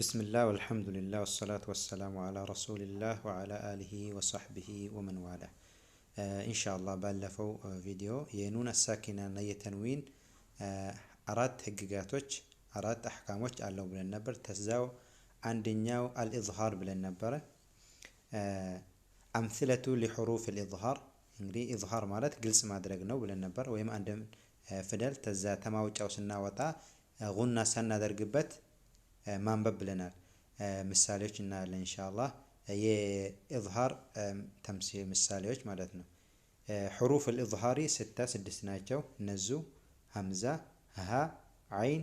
بسم الله والحمد لله والصلاة والسلام على رسول الله وعلى آله وصحبه ومن والاه። ኢንሻአላህ ባለፈው ቪዲዮ የ نون ساكنة እና የ تنوين አራት ህግጋቶች፣ አራት አሕካሞች አለው ብለን ነበር። ተዛው አንደኛው الإظهار ብለን ነበረ። أمثلة لحروف الإظهار፣ እንግዲህ إظهار ማለት ግልጽ ማድረግ ነው ብለን ነበር። ወይም አንድ ፊደል ተዛ ተማውጫው ስናወጣ ጉና ሳናደርግበት ማንበብ ብለናል። ምሳሌዎች እናያለን ኢንሻአላህ፣ የ إظهار ተምሲል ምሳሌዎች ማለት ነው። حروف الإظهار ستة፣ ስድስት ናቸው። እነዙ همزة፣ هاء፣ عين፣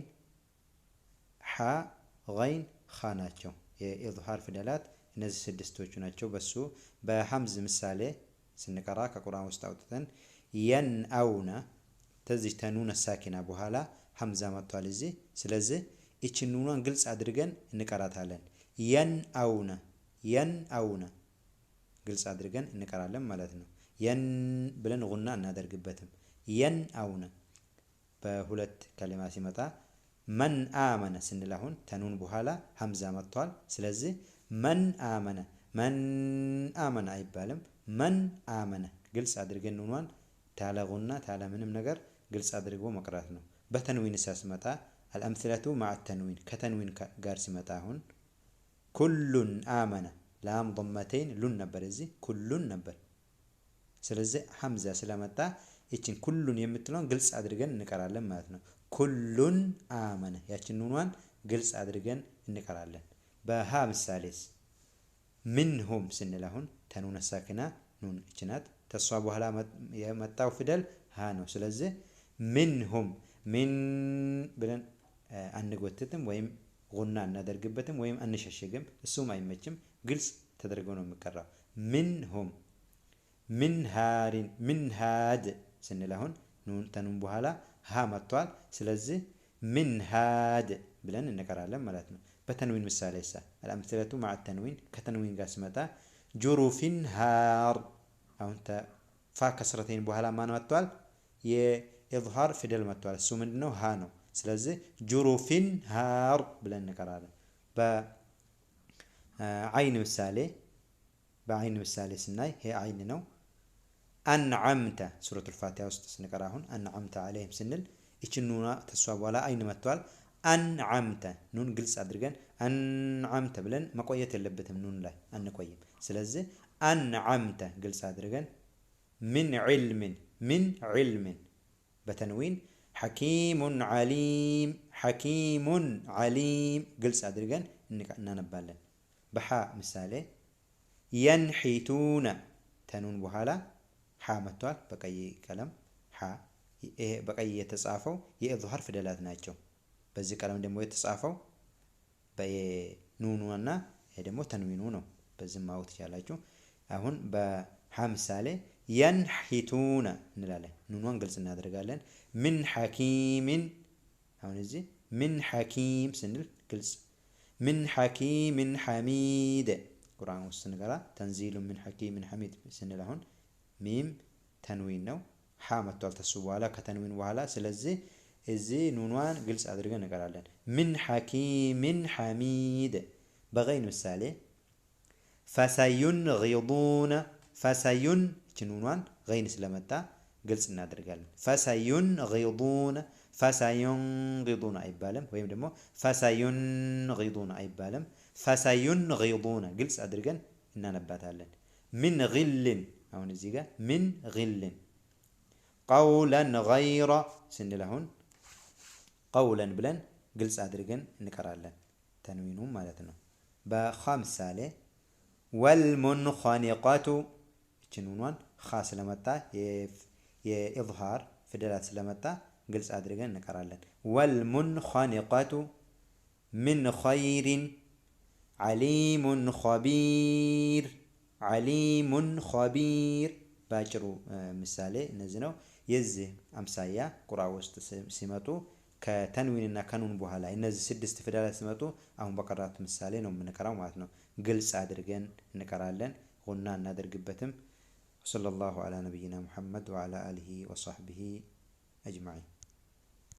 حاء፣ غين፣ خاء ናቸው። የ إظهار ፊደላት እነዚህ ስድስቶቹ ናቸው። በሱ በ همز ምሳሌ ስንቀራ ከቁርአን ውስጥ አውጥተን ينأون፣ ተዚህ ተ نون ساكنة በኋላ همزة መጥቷል እዚህ። ስለዚህ ይችን ኑኗን ግልጽ አድርገን እንቀራታለን። ينأون ينأون ግልጽ አድርገን እንቀራለን ማለት ነው። የን ብለን ጉና እናደርግበትም። ينأون በሁለት كلمة ሲመጣ من آمن ስንል አሁን ተ نون በኋላ همزة መጥቷል። ስለዚህ من آمن፣ መን آمن አይባልም። من آمن ግልጽ አድርገን ኑኗን ታለ ጉና ታለ ምንም ነገር ግልጽ አድርጎ መቅራት ነው። በ تنوين ሲመጣ الأمثلة مع التنوين፣ ከ تنوين ጋር ሲመጣ አሁን كل آمن፣ لام ضمتين ሉን ነበር፣ እዚህ كلٌ ነበር። ስለዚህ همزة ስለመጣ ይችን كلٌ የምትለውን ግልጽ አድርገን እንቀራለን ማለት ነው። كل آمن ያችን ኑኗን ግልጽ አድርገን እንቀራለን። በ هاء ምሳሌስ منهم ስንል አሁን ተ نون ساكنة ኑን እችናት፣ ተሷ በኋላ የመጣው ፊደል هاء ነው። ስለዚህ منهم ሚን ብለን አንጎትትም ወይም ጉና እናደርግበትም ወይም አንሸሽግም። እሱም አይመችም። ግልጽ ተደርጎ ነው የሚቀራው። منهم من هار من هاد ስንል አሁን ኑን ተ نون በኋላ هاء መጥቷል። ስለዚህ من هاد ብለን እንቀራለን ማለት ነው። በ تنوين ምሳሌ ሳ الأمثلة مع التنوين፣ ከ تنوين ጋር ሲመጣ جرف هار፣ አሁን فاء كسرتين በኋላ ማን መጥቷል? የ إظهار ፊደል መጥቷል። እሱ ምንድነው? هاء ነው። ስለዚህ جرف هار ብለን እንቀራለን። በ عين ምሳሌ፣ በ عين ምሳሌ ስናይ ይሄ عين ነው። أنعمت سورة الفاتحة ውስጥ ስንቀራ አሁን أنعمت عليهم ስንል ይችን ኑና ተሷ በኋላ عين መጥቷል። أنعمت ኑን ግልጽ አድርገን أنعمت ብለን መቆየት የለበትም፣ ኑን ላይ አንቆይም። ስለዚህ أنعمت ግልጽ አድርገን من علم من علم፣ በ تنوين حكيم عليم حكيم عليم ግልጽ አድርገን እናነባለን። በ حاء ምሳሌ ينحتون፣ ተ نون በኋላ حاء መጥቷል። በቀይ ቀለም حاء፣ ይሄ በቀይ የተጻፈው የ إظهار ፊደላት ናቸው። በዚህ ቀለም ደግሞ የተጻፈው በኑኑ እና ይሄ ደግሞ ተንዊኑ ነው። በዚህ ማወቅ ትችላላችሁ። አሁን በ حاء ምሳሌ ينحتون እንላለን። ኑኗን ግልጽ እናደርጋለን። من حكيم፣ አሁን እዚህ من حكيم ስንል ግልጽ من حكيم حميد፣ ቁርአን ውስጥ ስንቀራ تنزيل من حكيم حميد ስንል አሁን ميم تنوين ነው። حاء መጥቷል ተሱ በኋላ ከ تنوين በኋላ። ስለዚህ እዚህ ኑኗን ግልጽ አድርገን እንቀራለን። من حكيم حميد። በ غين ምሳሌ فسينغضون فسين እቺ ኑኗን غين ስለመጣ ግልጽ እናደርጋለን። فسينغضون فسينغضون አይባልም፣ ወይም ደግሞ فسينغضون አይባልም። فسينغضون ግልጽ አድርገን እናነባታለን። من غل አሁን እዚህ ጋር من غل قولا غير ስንል አሁን قولا ብለን ግልጽ አድርገን እንቀራለን። ተንዊኑ ማለት ነው። በ خاء ምሳሌ والمنخنقة እችን ኑኗን خاء ስለመጣ የ إظهار ፊደላት ስለመጣ ግልጽ አድርገን እንቀራለን። والمنخنقة من خير عليم خبير عليم خبير። በአጭሩ ምሳሌ እነዚህ ነው። የዚህ አምሳያ ቁርአን ውስጥ ሲመጡ ከ تنوين ና ከ نون በኋላ እነዚህ ስድስት ፊደላት ሲመጡ አሁን በቀራት ምሳሌ ነው የምንቀራው ማለት ነው። ግልጽ አድርገን እንቀራለን። ጉና እናደርግበትም። وصلى الله على نبينا محمد وعلى آله وصحبه أجمعين።